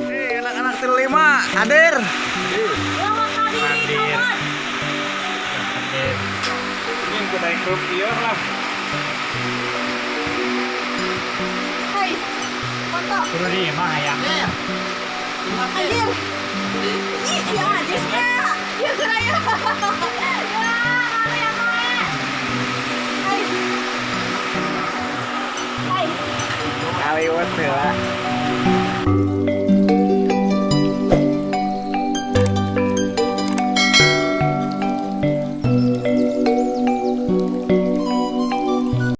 Hei, anak-anak 35 hadir. Hadir. Hadir. Ini yang naik grup ieu lah. Hai, foto. Kudu di imah hayang. Anjir. Ih, si Ajisnya. Ya, geura ya. Ya, malu ya, gue. Hai. Hai. Kaliwat heula.